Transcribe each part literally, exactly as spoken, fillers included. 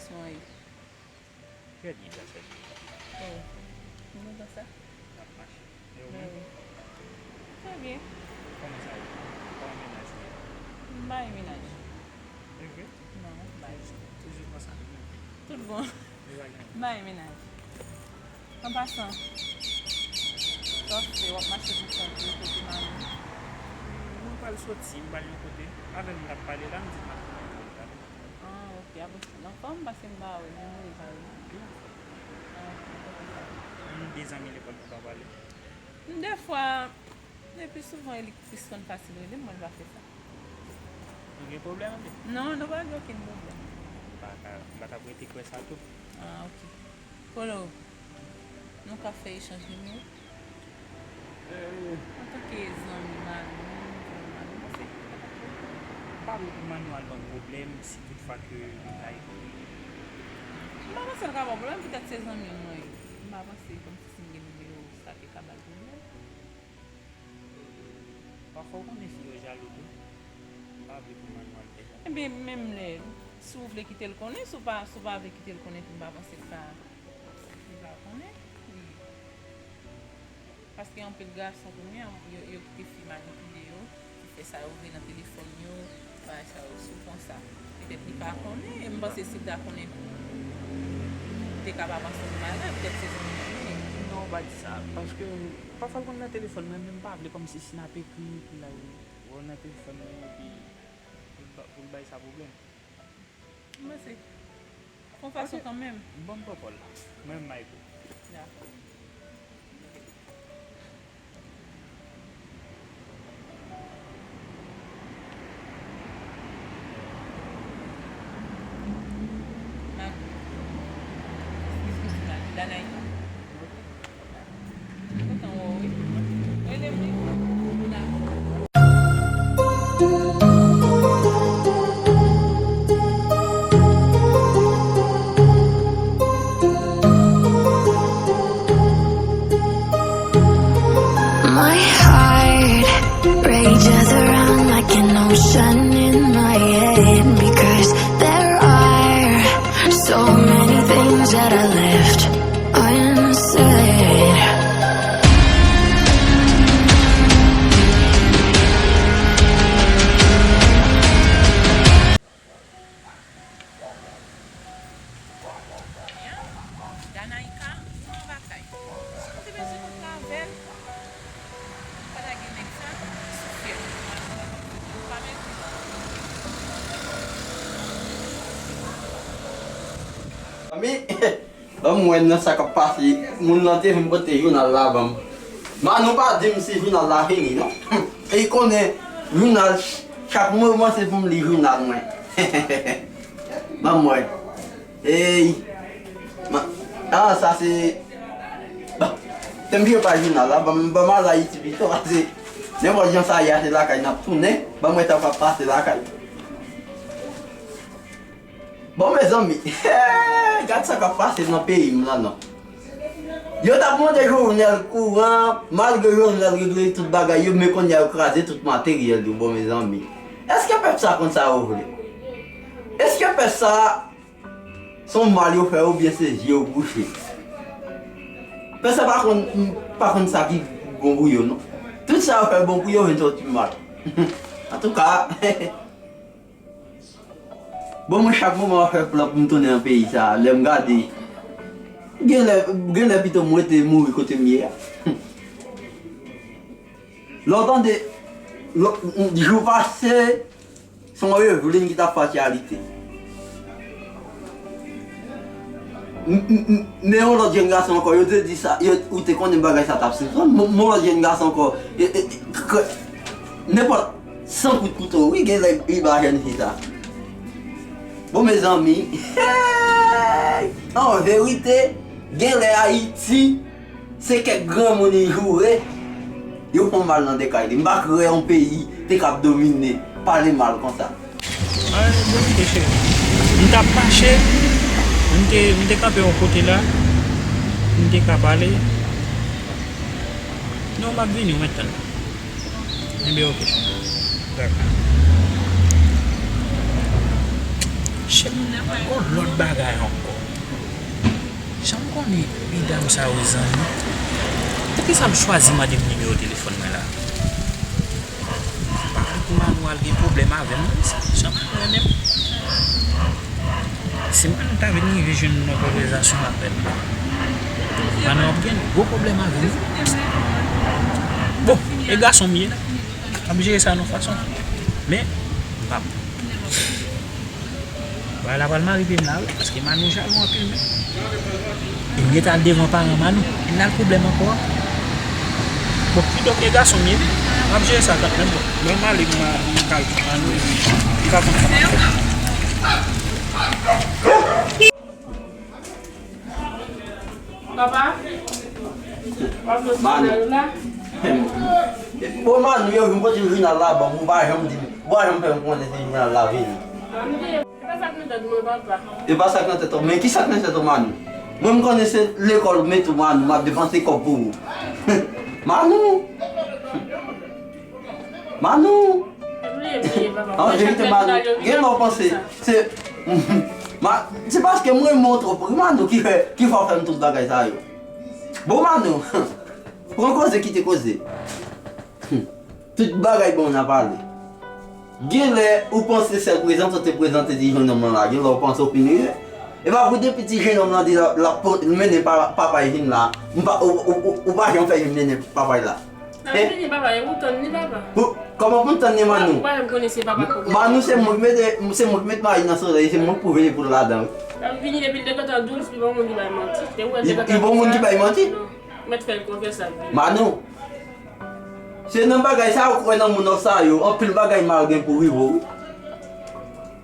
Kòman ye? Trè byen, gras a Dye. Oh, nou kontan sa? N ap mache. E ou menm? Trè byen. Kòman sa ye? Kòman mennaj ou ye? M pa gen mennaj. E vre? Non, m pa gen. Toujou konsa. Tout bon. M pa gen. M pa gen mennaj. An pasan, sa w fè, w ap mache pou kont ou, kote Manu? Mwen pral soti, m pral yon kote. Avè l m t ap pale la, m di m ap tounen pou l gade. Ah, ok, apre sa, l anfòm? Paske m pa wè l, m vle pale. Li anfòm. Ah, ok, m kontan sa. Nou de zanmi lekòl nou pa pale. M, defwa, le pli souvan, e li ki plis konn fasil rele m, mwen pa fè sa. Nou gen pwoblèm, wi? Non, nou pa gen okenn pwoblèm. M pa ka, m pa t ap rete kwè sa tou. Ah, ok. Polo, nou ka fè echanj nimewo? Euh, antanke zanmi Manu, zanmi Manu, m panse ki pa t ap pwoblèm. M pa vle pou Manu al ban m pwoblèm si toutfwa ke li ta ekri. M pa panse l ka ba w pwoblèm, petèt se zanmi w mwen ye. M pa panse kòmsi si m gen nimewo w, sa te ka ba l pwoblèm. Pafwa w konnen fi yo jalou tou. M pa vle pou Manu al fè sa. Ebyen, menm lè, si w vle kite l konnen, si w pa, si w pa vle kite l konnen tou, m pa panse l ka, li pa konnen. Wi. Paske anpil gason kounye a, yo, yo kite fi manipile yo, ki fè sa yo vle nan telefòn yo, bagay sa yo, si w konsa. Petèt li pa konnen, e m panse si l ta konnen, li te ka pa panse yon bagay, petèt se zanmi l ye. Non, w pa di sa, paske pafwa l konn nan telefòn mwen, men m pa vle kòmsi si n ap ekri pou l al, wè w nan telefòn mwen, epi pou l ba, pou l bay sa pwoblèm. M panse. Fè yon fason kanmenm. Ban m pòpòl la. Mwen menm Mayko. Dakò. Danaïka. Kontan wè w wi. Rele m wi. My heart rages around like an ocean in my head because there are so many things that I left unsaid. Danaïka, ou anba kay. Si w te bezwen kontre avè l, pa ta gen nèg sa, sou fyèl. Pa bezwen. Zanmi, ban m wè nan sa k ap pase. Moun nan te vin pote jounal la ban m. Manou pa di m si jounal la fini, non. E li konnen jounal, ch-, chak moman se pou m li jounal mwen. Ban m wè. Ey. Ma-, ah, sa se, bon, te m vire paj jounal la, ban m, ban m al Ayiti pito, paske nenpòt jan sa ye a, se lakay n ap tounen. Ban m wè sa k ap pase lakay. Bon, mezanmi, gad sa k ap pase nan peyi m la, non. Yo t ap mande Jovenel kouran, malgre Jovenel regle tout bagay yo, men kounye a yo kraze tout materyèl yo, bon, mezanmi. Èske pèp sa konn sa yo vle? Èske pèp sa se yon mal yo fè oubyen se zye yo bouche? Pèp sa pa konn, pa konn sa ki bon pou yo, non. Tout sa yo fè bon pou yo vin sòti mal. Antouka, bon, mwen chak moman m ap fè plan pou m tounen nan peyi sa a, lè m gade, genlè, genlè pito m rete mouri kote m ye a. Lè w tande, lè, jou pase, se yon Eveline ki t ap fatyalite. M, m, m, men yon lòt jèn gason ankò, yo te di sa, yo, ou te konnen bagay sa t ap sispann. Men, men yon lòt jèn gason ankò, e, e, e, kre-, nenpòt san kout kouto, wi, genlè li ba jèn fi sa. Bon, mezanmi, hey! An verite, genlè Ayiti, se kèk granmoun li joure, yo fè mal nan de kay li. M pa kwè yon peyi te kab domine, pale mal konsa. Ay, bon, ok, cheri. M t ap mache, m te, m te kanpe yon kote la, m te ka pale. Non, m ap vini, w mèt tann. Enben, ok. Dakò. Chèf, gon lòt bagay ankò. Jan m konnen medam sa yo zanmi, poukisa l chwazi mande m nimewo telefòn mwen la? M pa vle pou Manou al gen pwoblèm avè m, non, se jan Manou renmen m. Si Manou ta vin rive jwenn nou nan konvèsasyon apèl, Manou ap gen gwo pwoblèm avè m. Bon, e gason m ye, m ap jere sa yon fason. Men, m p ap Bagay la pral mare pye m la wi, paske Manou jalou anpil menm. E m gentan al devan paran Manou, e l al pwoblèm ankò. Bon, kidonk e gason m ye wi. M ap jere sa kanmenm, bon. Mwen m ale, m a, m ka al jwenn Manou epi m ka konn sa m ap fè. Papa, w ap jwe Manou. Jounal la? Bon, Manou, yo vin pote jounal la ban m, ou pa janm di m, ou pa janm fè m konnen se jounal la vini. Manou, e pa sa k nan tèt mwen, papa. E pa sa k nan tèt ou, men ki sa k nan tèt ou, Manou? Mwen, m konnen se lekòl ou mete w, Manou, m ap depanse kòb pou ou. Manou! Manou! An verite, Manou, gen lè w panse, se, ma, se paske m renmen w twòp, wi, Manou, ki fè, ki fè w fè m tout bagay sa yo. Bon, Manou, pran koze, kite koze. Tout bagay bon nan pale. Gen lè ou panse sèl prezante w te prezante ti jennonm lan la, gen lè ou panse w fin rive. E pa pou depi ti jennonm lan di l ap, l ap mennen pa, papay vin la, m pa, ou, ou, ou, ou pa janm fè vin mennen papay la. L ap vini, papa, e ou tann li, papa. Pou, kòman pou m tann li, Manou? Ou pa janm konnen se papa kòman. Manou se mwen ki mete, se mwen ki met mayi nan solèy, se mwen ki pwouve li pou l ladan, wi. L ap vini depi l te gentan douz, li pa yon moun ki bay manti. Li, li pa yon moun ki bay manti? Non. Mèt fè l konfyans, l ap vini. Manou, se nan bagay sa yo kwè nan moun sa yo, anpil bagay mal gen pou rive w, wi.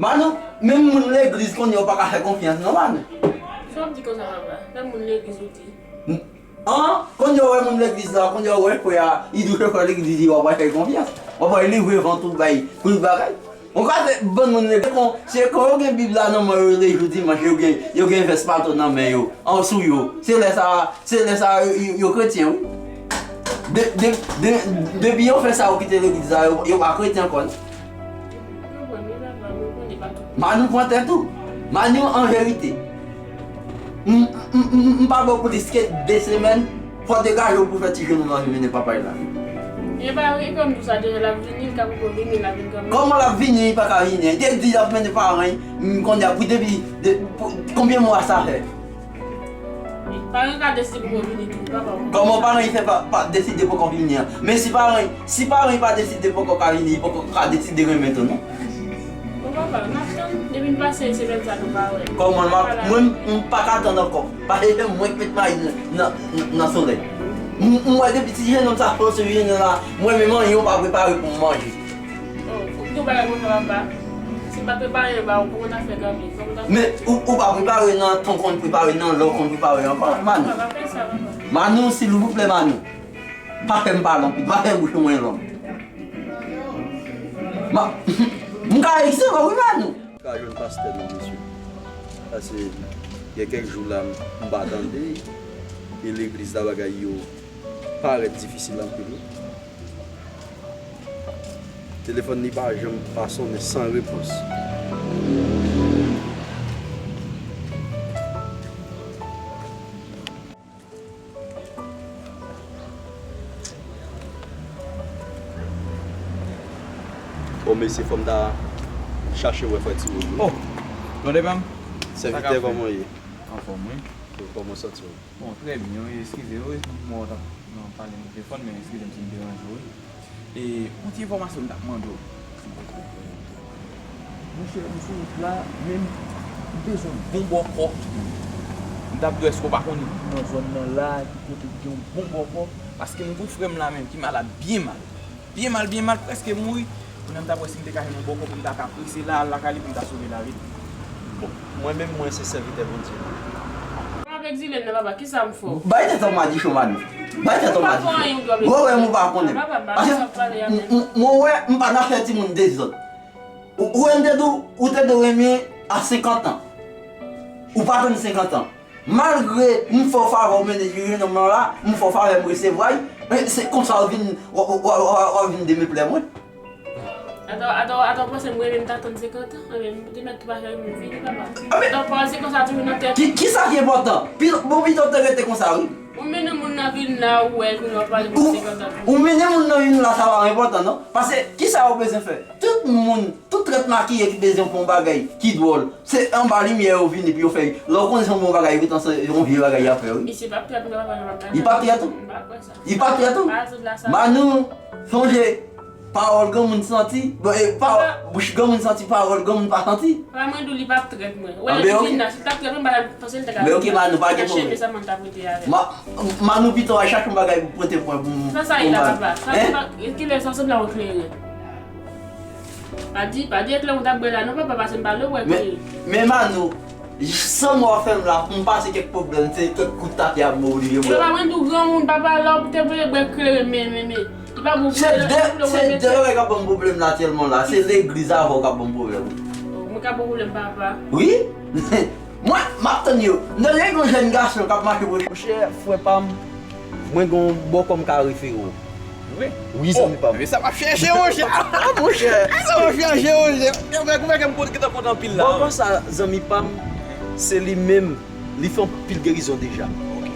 Manou, menm moun legliz kounye a ou pa ka fè konfyans non, Manou. Sa w ap di konsa, papa? Menm moun legliz ou di? An, kounye a w wè moun legliz la, kounye a w wè frè a, li di w se frè legliz li, w ap fè l konfyans. W ap wè li vre vant ou bay tout bagay. Ou ka fè bann moun legliz, se kon, se kon yo gen Bib la nan men yo, lejou dimanch, yo gen, yo gen vès pato nan men yo, an sou yo. Se lè sa, se lè sa yo, yo, yo kretyen, wi. De, de, de, depi yo fè sa, yo kite legliz la, yo, yo pa kretyen ankò, non. Manou pran tèt ou. Manou, an verite, m, m, m, m pa ba w plis ke de semèn, fò w degaje w pou fè ti jennonm lan vin mennen papay la. E pa, e kòm tou sa deja l ap vini, l ka poko vini, l ap vin kanmenm. Kòman l ap vini, li pa ka vini? Li te di l ap mennen paran l, m, kounye a, pou depi, de, pou, konbyen mwa sa fè? Paran ka deside poko vini tou, papa. Kòman paran li fè pa, pa deside poko vini an? Men si paran, si paran li pa deside poko ka vini, li poko ka deside renmen tou, non? Bon, papa, n ap tann. Depi n pase semèn sa, nou pa wè. Kòman, m ap, mwen, m pa ka tann ankò. Paske se mwen k met mayi nan, nan, nan solèy. M, m wè depi ti jennonm sa panse vini la, mwen menm anyen yo pa prepare pou m manje. Oh, fòk di w bagay konsa, papa. Si m pa t prepare l ba ou, kòman w ta fè kanpe? Kòman w ta fè? Men, ou, ou pa prepare nan tan w konn prepare, nan lè w konn prepare ankò, Manou. Papa, pa fè sa, papa. Manou, silvouplè, Manou. Pa fè m pale anpil, pa fè bouch mwen long. Ma, m ka egzib, wi, Manou. M ka jwenn pastè non, mesye. Paske gen kèk jou la, m, m pa tande, e legliz la bagay yo parèt difisil anpil, wi. Telefòn li pa janm pa sonnen san repons. Bon, mesye, fò m ta chache wè frè Ti Wod, wi. Oh, tande pa m? Sèvitè, kòman w ye? Anfòm, wi. Kòman w santi w? Bon, trè byen, wi. Eskize, wi, m wè w t ap nan pale nan telefòn, men eskize m si m deranje w, wi. E, yon ti enfòmasyon m t ap mande w. Monchè, m sou wout la, men m bezwen bon bòkò. M t ap di w, èske w pa konn nan zòn nan la, ki kote ki gen yon bon bòkò? Paske m gen yon frè m la menm ki malad byen mal. Byen mal, byen mal, prèske mouri. Kounye a m t ap wè si m te ka jwenn yon bòkò pou m ta ka prese la, al lakay li pou m ta sove lavi l. Bon, mwen menm, mwen se sèvitè Bondye. Ou ap egzile m nan, papa, kisa m fè w? Bay tèt ou madichon, Manou. Bay tèt ou madichon. Ou wè m ou pa konnen. Papa, papa, sa w ap pale a menm. M, m, mwen wè, m pa nan fè timoun dezòd. Ou, ou wè m te di w, ou te dwe renmen a senkant an. Ou pa tann senkant an. Malgre m fè w favè w mennen ti jennonm lan la, m fè w favè m resevwa l, men se konsa w vin, w, w vin demeplè mwen. Atò, atò, atò, w panse mwen menm ta tann senkant an? Anben, m te mèt tou pa fè moun vini, papa. Anben, atò, w panse konsa toujou nan tèt. Ki, ki sa ki enpòtan? Pi, bon, pito w te rete konsa, wi. Ou mennen moun nan vin la, ou wè, kounye a w pale pou senkant an. Ou mennen moun nan vin la, sa pa enpòtan, non. Paske, ki sa yo bezwen fè? Tout moun, tout trèt makiye ki bezwen fè yon bagay ki dwòl, se anba limyè yo vini pou yo fè. Lè w konnen se yon bon bagay, yo gentan se yon vye bagay y ap fè, wi. Misye p ap trèt mwen, papa, nan bagay. Li p ap trèt ou? M pa kwè sa. Li p ap trèt ou? Pa sot la sa. Manou, sonje, pawòl granmoun santi, bon, e, pa, bouch granmoun santi, pawòl granmoun pa santi. Papa, mwen di w li p ap trèt mwen. Wè, li vin la, si l t ap trèt mwen, m pa t ap panse l te ka vin la. Men oke, Manou, pa gen pwoblèm. Cheve sa mwen t ap rete avè l. Ma, Manou pito al chache yon bagay pou pote pou mwen pou m. Sa, sa ye la, papa. Sa, kilè sa sanble yon kleren. Pa di, pa di eklè ou t ap bwè la non, papa, paske m pa vle wè kleren. Men, men Manou, san mò fè m la, pou m pase kèk pwoblèm, se kèk kout tafya mò oblije bwè. Papa, mwen di w granmoun, papa, lè w te vle bwè kleren, men, men, men. Li pa bon pou se de, se de bagay k ap ban m pwoblèm la, tèlman la. Se legliz avè w k ap ban m pwoblèm. Oh, mwen ka ban w pwoblèm, papa. Wi. Mwen, m ap tann yo. M tande gen yon jèn gason k ap mache pou. Monchè, frè pa m, mwen gen yon bòkò m ka refere w. Wi. Wi, zanmi pa m. Men sa m ap chèche, monchè. Ah, monchè. Sa m ap chèche, monchè. Kouman ke m kontan kontan anpil la. Bòkò sa, zanmi pa m, se li menm, li fè anpil gerizon deja.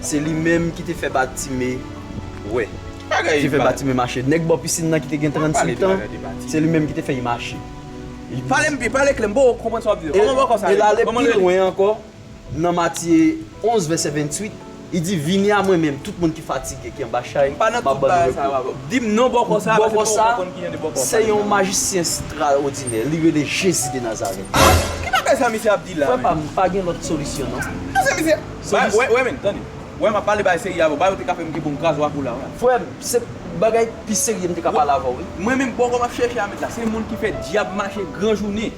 Se li menm ki te fè Batime wè. Ki fè Batime mache. Nèg bò pisin nan ki te gen trannsenk tan, se li menm ki te fè l mache. Pale m pi, pale klè, m poko konprann sa w ap di. Kòman bòkò sa ye? E l ale pi lwen ankò, nan Matye onz, vèsè venntuit, li di, vini a mwen menm, tout moun ki fatige, ki anba chay, m ap ban nou repo. Di m non bòkò sa, paske m poko konprann ki jan de bòkò sa ye. Se yon majisyen estrawòdinè, li rele Jezi de Nazarèt. Ah, ki bagay sa misye ap di la? Frè pa m, pa gen lòt solisyon non. Non, se misye. Wè, wè, men, tande. Wè, m ap pale bagay serye avè w. Bagay ou te ka fè m ki pou m kraze w ak ou la, wè. Frè m, se bagay pi serye m te ka pale avè w, wi. Mwen menm, bòkò m ap chèche a met la, se moun ki fè dyab mache gran jounen.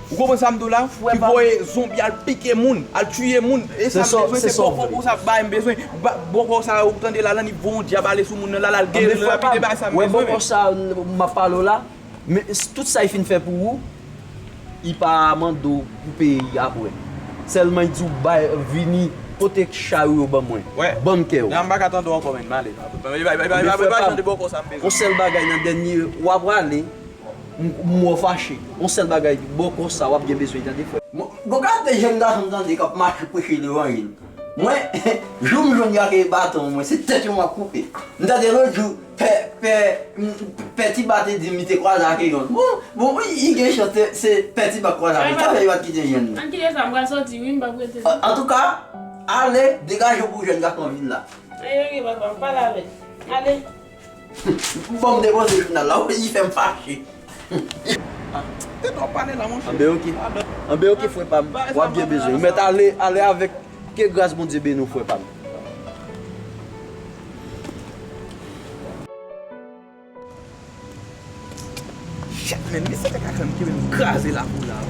Ou konprann sa m di w la? Ki voye zonbi al pike moun, al tiye moun. E sa m bezwen, se bòkò konsa bagay m bezwen. Bòkò sa ou tande la, l annik voye yon dyab ale sou moun nan la, l al geri l rapide, bagay sa m bezwen. Wè bòkò sa m ap pale w la, men tout sa l fin fè pou ou, li pa mande w pou peye l apre. Sèlman li di w bay, vini, pote chay ou yo ban mwen. Ban m kè w. Nan m pa ka tande w ankò, men, m ale. Yon sèl bagay nan dènye, w ap prale, m, m wè w fache. Yon sèl bagay, bòkò sa, w ap gen bezwen, tande, frè. Bon, bon, gade jèn gason m tande k ap mache preche levanjil. Mwen, jou m jwenn yo ak baton mwen, se tèt yo m ap koupe. M tande lòt jou, pè, pè, m, pè Tiba te di m li te kwaze ak yon. Bon, bon, wi, li gen chans, se, se pè Tiba k kwaze avè l. Sa fè yo pa t kite jwenn li. Ann kite sa, m pral sòti, wi, m p ap rete. An, antouka, ale, degaje w pou jèn gason an vin la. Ayo, ok, papa, m pale avè l. Ale. Bon, m depoze jounal la, wi, li fè m fache. Ah, tèt w ap pale la, monchè. Anben, ok. Anben, ok, frè pa m. W ap gen bezwen. Ou mèt ale, ale avèk. Ke gras Bondye beni w, frè pa m. Shit, men, misye te ka fè m kenbe m kraze lakou la.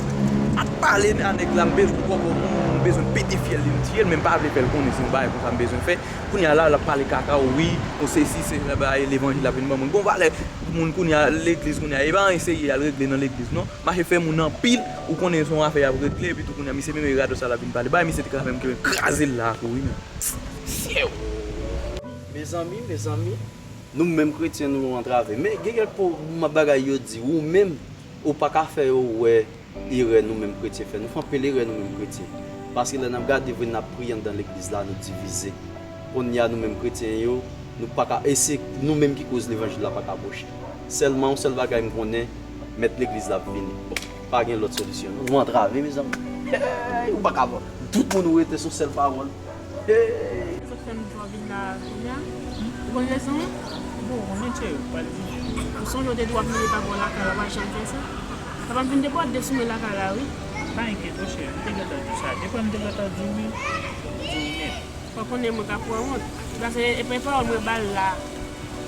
Ap pale a nèg la, m bezwen bòkò moun, m bezwen pete fyèl li, m tiye l, men m pa vle fè l konnen se yon bagay konsa m bezwen fè. Kounye a la, l ap pale kaka, wi, yon sesi, se bagay levanjil la vin ban moun. Gon valè moun kounye a, legliz kounye a, e pa anyen serye y al regle nan legliz, non. Mache fè moun anpil, ou konnen se yon afè y ap regle, epi tou kounye a, misye menm e radòt sa l ap vin pale. Bay misye te ka fè m kenbe m kraze l lakou, wi, men. Syew! Mezanmi, mezanmi, nou menm kretyen, nou antrave. Men gen kèk po-, bagay yo di, ou menm, ou pa ka fè yo wè erè nou menm kretyen fè. Nou fè anpil erè nou menm kretyen. Paske lè n ap gade vre, n ap priye anndan legliz la, nou divize. Kounye a, nou menm kretyen yo, nou pa ka, e se nou menm ki koz levanjil la pa ka pwoche. Sèlman, yon sèl bagay m konnen, mèt legliz la ap vini. Bon, pa gen lòt solisyon, non. Nou antrave, mezanmi. Hey, ou pa ka, tout moun ou rete sou sèl pawòl. Hey! Sa k fè m di w vin la kounye a? Ou konn rezon an? Bon, ou konnen, cheri, ou pral di. Ou sonje w te di w ap mele papa w lakay la, w pa janm fè sa. Papa m vin depoze de sou mwen lakay la, wi. Pa enkyete w, cheri, m te gentan di w sa. Depi m te gentan di w, wi. M di w nèt. Fò konnen mwen ka pran wont. Paske e pa pawòl mwen ba l la.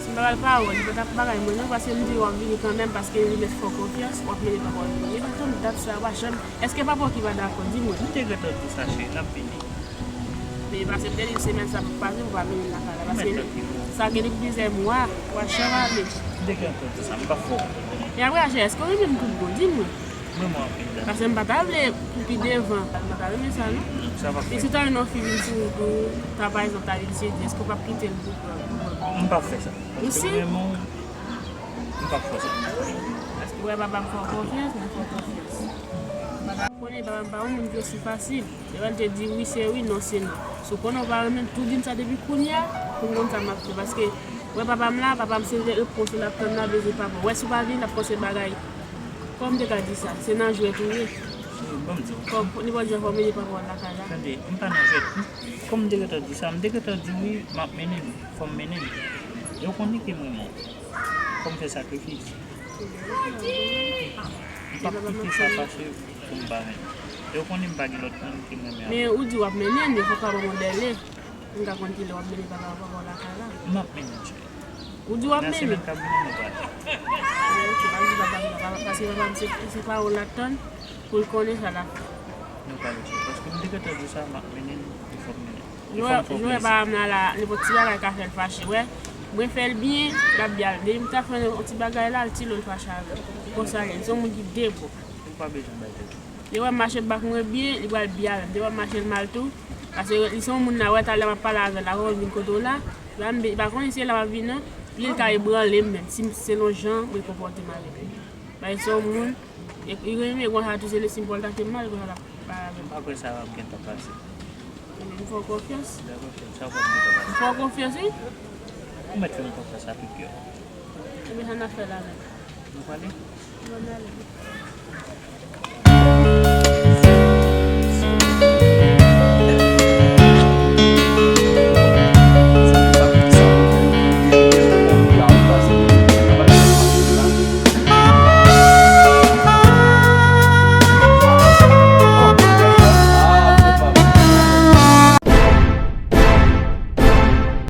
Si m pa ba l pawòl, li pa t ap bagay mwen non, paske m di w ap vini kanmenm, paske li mèt fè w konfyans, w ap mele papa w vini. Li pa janm dat sa, w pa janm. Èske papa w ki pa dakò? Di mwen. M te gentan di w sa, cheri, l ap vini. Men paske m te di w semèn sa pou pase, pou pa mennen l lakay la. Paske sa gen depi plizyè mwa, w ap janm ale. M te gentan di w sa, m pa fè w konprann. E apre, cheri, èske w renmen m tout bon? Di mwen. Mwen, mwen anpil la. Paske m pa ta vle pou pi devan. M pa ta renmen sa, non. Sa p ap fèt. E si w ta jwenn yon fi vin sou wout ou, ta, pa egzanp, ta vin sedi, èske w p ap kite l pou pran, pou pran? M p ap fè sa. Paske m renmen w, m p ap fè sa. Èske Wè papa m fè w konfyans, mwen fè w konfyans. Papa m konnen papa m pa yon moun ki osi fasil. Lè l te di wi se wi, non se non. Si w konnen w pa renmen m, tou di m sa depi kounye a, pou m konn sa m ap fè. Paske wè papa m la, papa m se repons l ap tann la, bezwen papa w. Wè si w pa vini, l ap kòmanse bagay. Kòman m te ka di sa? Se nan jwèt ou ye. Bon, m di w. Fò, nenpòt jan fò w mennen papa w lakay la. Tande, m pa nan jwèt. Kòm m te gentan di sa, m te gentan di wi, m ap mennen l, fò m mennen l. E w konnen ke m renmen w. Fò m fè sakrifis. M p ap kite sa pase pou m pa renmen. E w konnen m pa gen lòt moun ke m renmen. Men ou di w ap mennen l, men fò w ka ban m yon dèle. M ka konn kilè w ap mennen papa w lakay la. M ap mennen l, cheri. Ou di w ap mennen l? Nan semèn k ap vini, nou pral. Ok, pa di papa m sa, papa, paske papa m se, se pawòl l ap tann pou l konnen sa l ap fè. Nou pral, cheri. Paske m te gentan di w sa, m ap mennen l, e fò m mennen l. Jwè, jwè pa m nan la, nenpòt ti bagay ka fè l fache. Wè, mwen fè l byen, l ap byen. Depi m ta fè yon ti bagay la, l ti lo l fache avè m. Konsa l ye, li se yon moun ki de bò. Ou pa bezwen bay tèt ou. Li wè m mache bak mwen byen, li pral byen avè m. Li wè m mache l mal tou. Paske li se yon moun la, wè talè m ap pale avè l la, konn vin kote w la. Li pa, li pa konnen se la m ap vin non. Li ka ebranle m menm, si m, selon jan mwen konpòte m avèk li. Paske se yon moun, e, li renmen konsa tou, se le si m pral trete m mal, konsa l ap pale avè m. M pa kwè sa ap gentan pase. Ebyen, m fè w konfyans. M fè w konfyans, sa w ap gentan pase. M fè w konfyans, wi. Ou mèt fè m konfyans a tout kè w. Ebyen, sa n ap fè la menm? Nou prale? Nou prale.